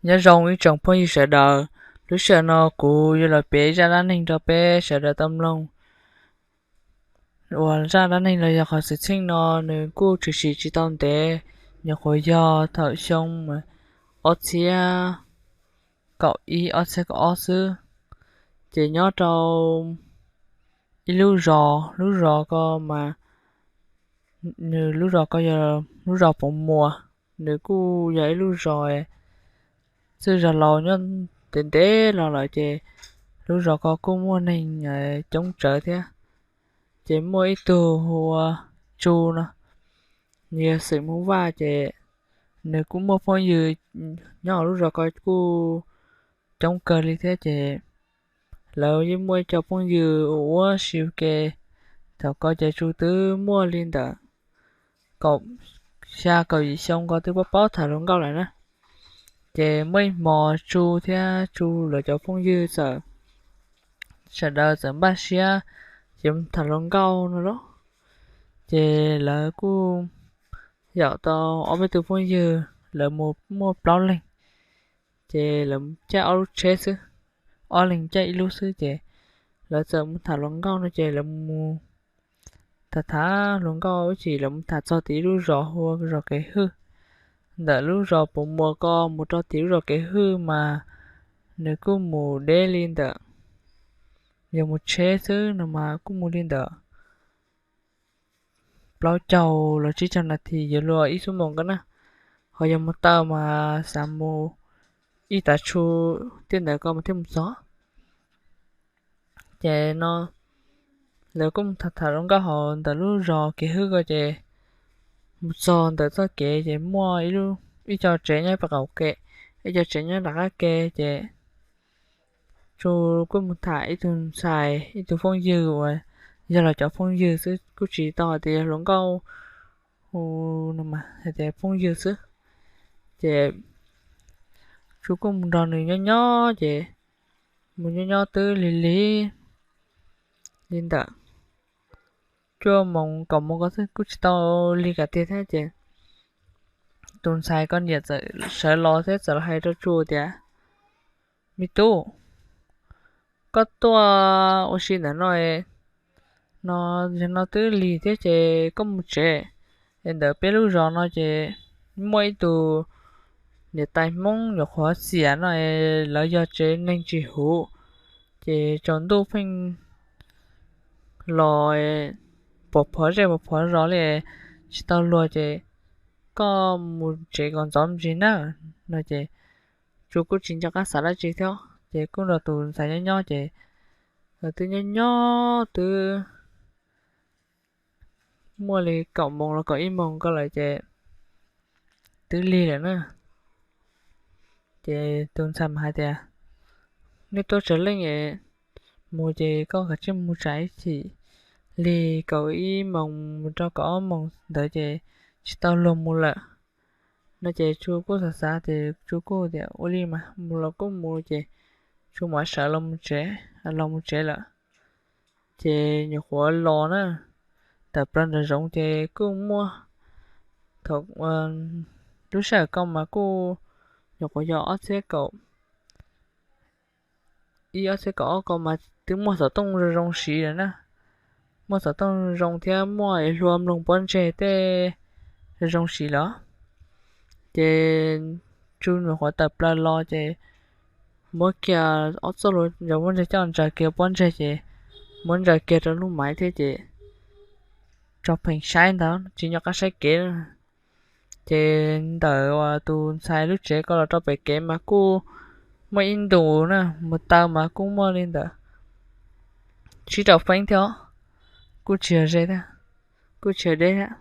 Nyob zoo ib tsoom phooj ywg sawv daws, lub sij hawm no kuv yuav los piav zaj dab neeg rau peb sawv daws tau mloog. Uas zaj dab neeg los yog qhov xwm txheej no nws kuj tshwm sim tsis tau ntev, nyuam qhuav yog thaum xyoo ob txhiab kaum ib ob txhiab kaum ob xwb. Ces nyob rau ib lub zos, lub zos ko mas nws lub zos ko yog lub zos Pov Muas. Nws kuj yog ib lub zos txwj zos laus nyob ntev ntev los lawm ces lub zos ko kuj muaj neeg coob tsawv thiab. Ces muaj ib tug hu ua Tsu no, nws yog xeem Hmoob Vaj ces nws kuj muaj phooj ywg nyob lub zos ko kuj coob kawg li thiab ces lawv yeej muaj ib co phooj ywg ua ua si ke. Thaum ko ces Tsu twb muaj li ntawm kaum xya kaum yim xyoo ko twb paub paub tham hluas nkauj lawm na. Ces muaj ib hmos Tsu thiab Tsu lawv cov phooj ywg txawm, sawv daws txawm npaj siab ces mus tham hluas nkauj no lauj. Ces lawv kuj yaum tau ob peb tug phooj ywg, lawv mus muaj plaub leeg. Ces lawv caij ob lub tsheb xwb, ob leeg caij ib lub xwb ces lawv txawm mus tham hluas nkauj no ces lawv mus tham tham hluas nkauj ib chim lawv mus tham txog tim ib lub zos hu ua zos Kev Hwj. Ntawm lub zos Pov Muas ko mus rau tim lub zos Kev Hwj mas nws kuj mus deb li ntawm, yog mus tsheb xwb no mas kuj mus li ntawm plaub caug los tsib caug nas this yuav luag ib xuab moos ko na. Ho yog mus taw mas xav mus ib tav su tiaj ntawd ko mas thiaj mus txog. Ces no lawv kuj mus tham tham hluas nkauj hauv ntawm lub zos Kev Hwj ko ces mus txog ntawm txoj kev ces muaj ib co tsev nyob pem qaum kev, ib co tsev nyob nram qab ke ces Tsu kuj mus tham ib tug ntxhais ib tug phooj ywg uas yog los cov phooj ywg xwb kuj tsis tau hais tias yog hluas nkauj hu no mas hais tias phooj ywg xwb. Ces Tsu kuj mus nrog nws nyob nyob ces mus nyob nyob twb lig lig li ntawm cuaj moos kaum moos ko xwb kuj tsis tau lig kiag tiag thiab ces tus ntxhais ko niam txawm sawv los thiab txawm los hais rau Tsu tias, Me tub, koj tuaj ua si ntawm no no, yog no twb lig thiab ces koj mus tsev. Es ntawm peb lub zos no ces muaj ib tug niam tais Hmoob nyuam qhuav xiam no, lawv yog tsev neeg tsis huv, ces tsaus ntuj pheej los pov phov zej pov phov zos li tsis tau luag ces koj mus tsev kom ntxov ntsis na no ces Tsu kuj tsis nco qab xav dab tsi thiab ces kuj nrog tus ntxhais nyob nyob ces twb nyob nyob twb muaj li kaum moos los kaum ib moos ko lawm ces twb lig lawm na. Ces tus ntxhais mas hais tias, Nej tuaj tsawg leej es mus ces koj kav tsij mus tsam ib chim lig kaum ib moos mus rau kaum ob moos ntawd ces tsis tau luag mus lawm no ces Tsu kuj xav xav ces Tsu kuj tias ua li mas mus los kuj mus ces Tsu mam sawv los mus tsev, los mus tsev lawm. Ces nyuam qhuav los na, tawm plaws nram zoov ces kuj muaj, thaum lub sij hawm ko mas kuj nyuam qhuav yog ob txhiab kaum ib ob txhiab kaum ob ko mas twb muaj xov tooj zoo zoo siv lawm na. Muaj xov tooj zoo thiab muaj es hlua mloog pob ntseg tej zoo zoo siv lawm. Ces Tsu nyuam qhuav tawm plaws los ces muab kiag ob txoj hlua ncaws pob ntseg coj ntsaws kiag pob ntseg ces muab ntsaws kiag rau lub maiv thiab ces tso pheem saib ntawd tsis nco qab saib kev. Ces ntawm uas tus ntxhais lub tsev ko los rau pem kev mas kuj muaj ib ntus na, mus taw mas kuj muaj li ntawm tsib rau feeb thiab, kuj tsis yog ze thiab, kuj tsis yog deb thiab.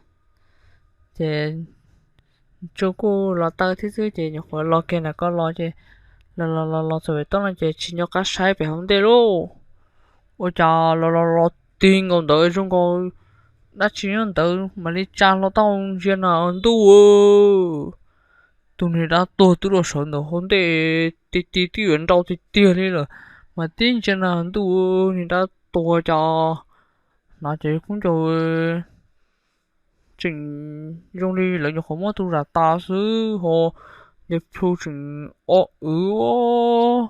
Ces Tsu kuj los taw thiab xwb ces nyuam qhuav los kiag ntawm ko los ces los los los los txog pem toj no ces tsis nco qab saib pem hauv ntej lauj. Ua cas los los los tig nkaus ntawd zoo nkaus dab tsi nyob ntawd mam li tsa hlo taub hau ntsia na ntuj, tus niag dab tuag twb los sawv ntawm hauv ntej tiag tiag twb yuav nrau tiag tiag li lawm mas tib ntsia na ntuj, niag dab tuag cas hnov ces kub ncaus tseem zoo li lawv nyuam qhuav muab tus zam tas xwb ho, niag plhu tseem o wv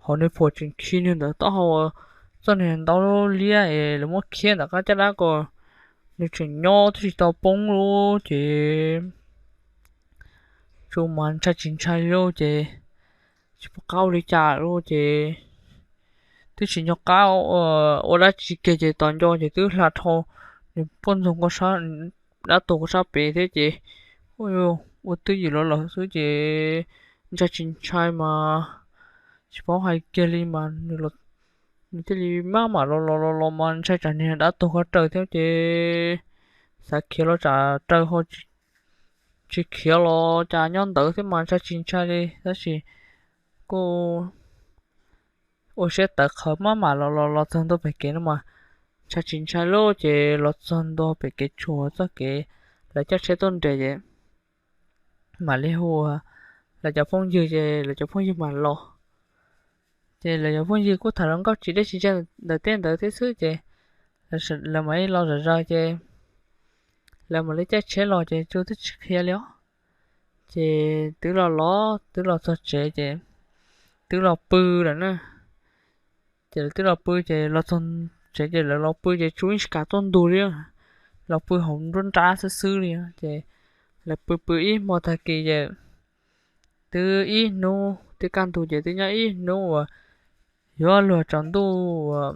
hauv niag phuam tseem khi niag ntawd taub hau, txoj niag ntaub liab es lawv muab khiab ntawm qab caj dab ko, nws tseem nyob twb tsis tau poob lawm ces Tsu mas ntshai tsis ntshai li lauj ces tsis pom qab ua li cas lauj ces twb tsis nco qab ua dab tsi kiag ces tos nco ces twb hla dhau nws poj ntxoog ko sab, dab tuag ko sab pem thiab ces ua twb ywm los lawm xwb ces ntshai tsis ntshai mas tsis paub hais kiag li mas nws thiaj li maj mam los los los los mas ntshai tsam niag dab tuag ko raws thiab ces xav khiav los tsam raws ho tsis khiav los cas nyob ntawd thiab mas ntshai tsis ntshai li tab sis kuj ua siab tawv qhawv maj mam los los los txog ntua pem kev no mas ntshai tsis ntshai lauj ces los txog ntua pem kev tshuam txoj kev lawv coj tsheb tuaj nres ces mam li hu lawv cov phooj ywg ces lawv cov phooj ywg mam los. Ces lawv cov phooj ywg kuj tham hluas nkauj tsis deb tsis tsawg ntawm tej ntawd thiab xwb ces lawv mam li los zom zaws ces lawv mam li caij tsheb los ces Tsu twb tsis qhia li os. Ces twb los los twb los txog tsev ces twb los pw lawm na. Ces lawv twb los pw ces los txog tsev ces lawv los pw ces Tsu yeej tsis kam tuaj ntug li, los pw hauv nruab nrab xwb xwb li. Ces lawv pw pw ib hmo tag kis ces twb ib hnub twb kaj ntug ces twb nyob ib hnub uas yuav luag tsaus ntuj uas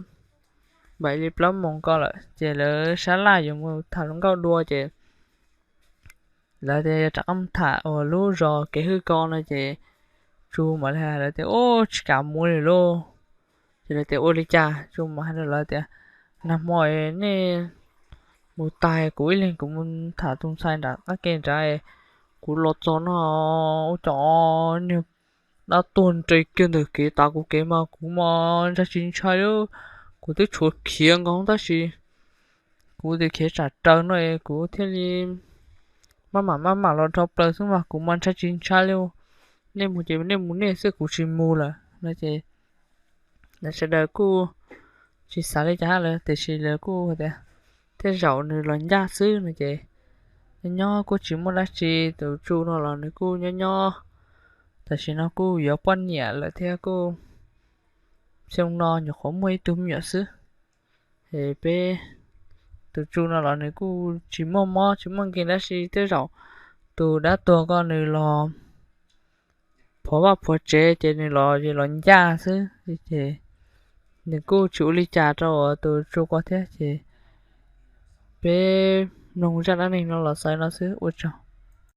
npaim li plaub moos ko lawm ces lawv sab laj yuav mus tham hluas nkauj dua ces lawv tias yog rov qab mus tham uas lub zos kev hwj ko no ces Tsu mam li hais lawv tias ub tsis kam mus li lauj. Ces lawv tias ua li cas? Tsu mam hais rau lawv tias nag hmo nej mus tag kuv ib leeg kuv mus tham tus ntxhais nram qab ke nrad, kuv los txog no ua cas niag dab tuag nres kiag ntawm kev tav kuv kev mas kuv mas ntshai tsis ntshai li. Kuv twb tshuav khiav nkaus tab sis kuv tias khiav tsam raws no es kuv thiaj li maj mam maj mam los dhau plaws xwb mas kuv mas ntshai tsis ntshai li. Nej mus ces nej mus nej xwb kuv tsis mus lawm no ces lawv sawv daws kuj tsis xav li cas lawm tiam sis lawv kuj tias tej zaum nws los ncaj xwb no ces nyob nyob kuj tsis muaj dab tsi, tus Tsu no los nws kuj nyob nyob tam sim no kuj yuav poj niam lawm thiab kuj xyoo no nyuam qhuav muaj ib tug me nyuam xwb. Es peb tus Tsu no los nws kuj tsis muaj mob tsis muaj nkeeg dab tsi, tej zaum tus dab tuag ko nws los phuav vaj phuav tsev ces nws los los ncaj xwb ces nws kuj tsis ua li cas rau tus Tsu ko thiab ces peb mloog zaj dab neeg no los xaus li no xwb ua tsaug.